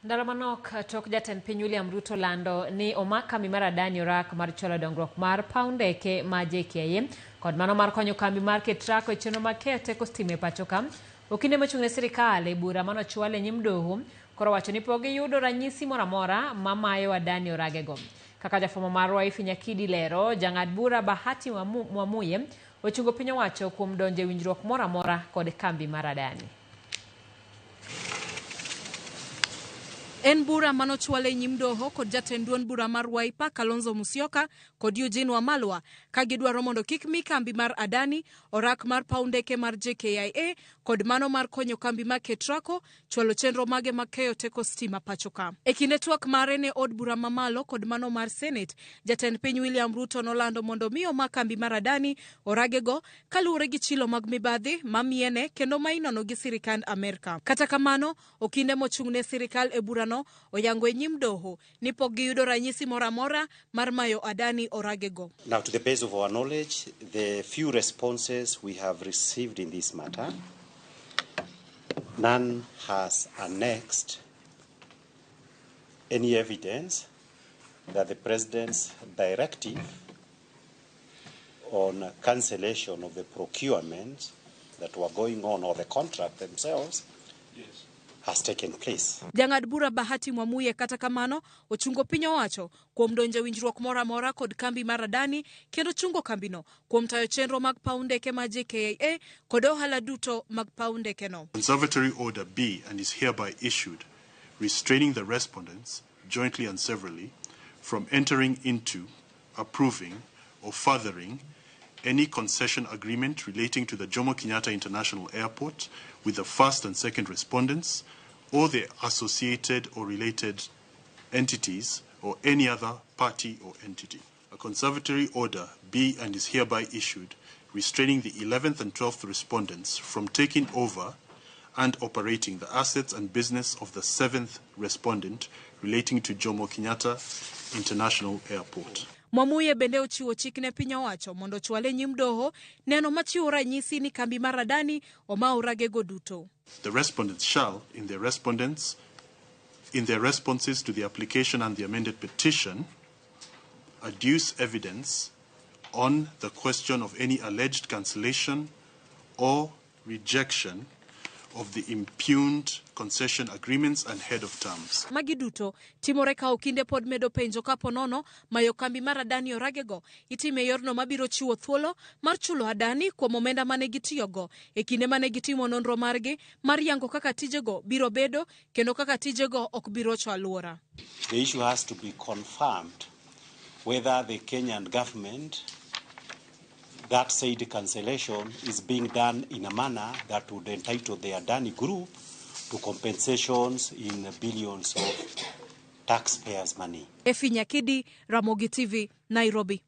Ndalo manok tok jatend piny William Ruto lando ni omak kambi mar Adani Orak mar chwalo dongruok mar paw ndeke ma JKIA kod mano mar konyo kambi mar Ketraco e chenro mag keyo teko stima e pacho ka. Okinde mochung' ne sirikal e bura manochwal e nyim doho koro wacho ni pok giyudo ranyisi moro amora ma mayo Adani oragego. Kaka jafwambo marwa Ifi Nyakidi lero, jang'ad bura Bahati Mwamuye ochungo piny owacho kuom donjo e winjruok moro amora kod kambi mar Adani. En bura manochwal e nyim doho kod jatend duond bura mar Wiper Kalonzo Musyoka kod Eugene Wamalwa ka gidwaro mondo kik mi kambi mar Adani orak mar paw ndeke mar JKIA kod mano mar konyo kambi mar Ketraco chwalo chenro mage mag keyo teko stima pacho ka. E kinde twak mare ne od bura mamalo kod mano mar Senate, jatend piny William Ruto nolando mondo mi omak kambi mar Adani oragego kaluwore gi chilo mag mibadhi ma miene kendo ma inono gi sirikand Amerka. Kata kamano, okinde mochung' ne sirikal e burano oyango e nyim doho ni pok giyudo ranyisi moro amora mar mayo Adani oragego. Now, to the best of our knowledge, the few responses we have received in this matter, none has annexed any evidence that the President's directive on cancellation of the procurement that were going on, or the contract themselves, has taken place. Jang'ad bura Bahati Mwamuye kata kamano ochungo piny owacho kuom donjo e winjruok moro amora kod kambi mar Adani kendo chungo kambino kuom tayo chenro mag paw ndeke ma JKIA kod ohala duto mag paw ndekeno. Conservatory Order B and is hereby issued, restraining the respondents, jointly and severally, from entering into, approving, or furthering any concession agreement relating to the Jomo Kenyatta International Airport with the first and second respondents or the associated or related entities or any other party or entity. A conservatory order be and is hereby issued restraining the 11th and 12th respondents from taking over and operating the assets and business of the 7th respondent relating to Jomo Kenyatta International Airport. Mwamuye bende ochiwo chik ne piny owacho mondo ochwal e nyim doho neno machiwo ranyisi ni kambi mar Adani omawo ragego duto. The respondents shall, in their responses to the application and the amended petition, adduce evidence on the question of any alleged cancellation or rejection of the impugned concession agreements and head of terms. Magi duto timore ka okinde pod medo penjo kapo nono mayo kambi mar Adani oragego itime e yorno mabiro chiwo thuolo mar chulo Adani kuom omenda mane gitiyogo e kinde mane gitimo nonro margi mar yango kaka tijego biro bedo kendo kaka tijego ok bi rocho alwora. The issue has to be confirmed whether the Kenyan government that said cancellation is being done in a manner that would entitle the Adani Group to compensations in billions of taxpayers' money. Efi Nyakidi, Ramogi TV, Nairobi.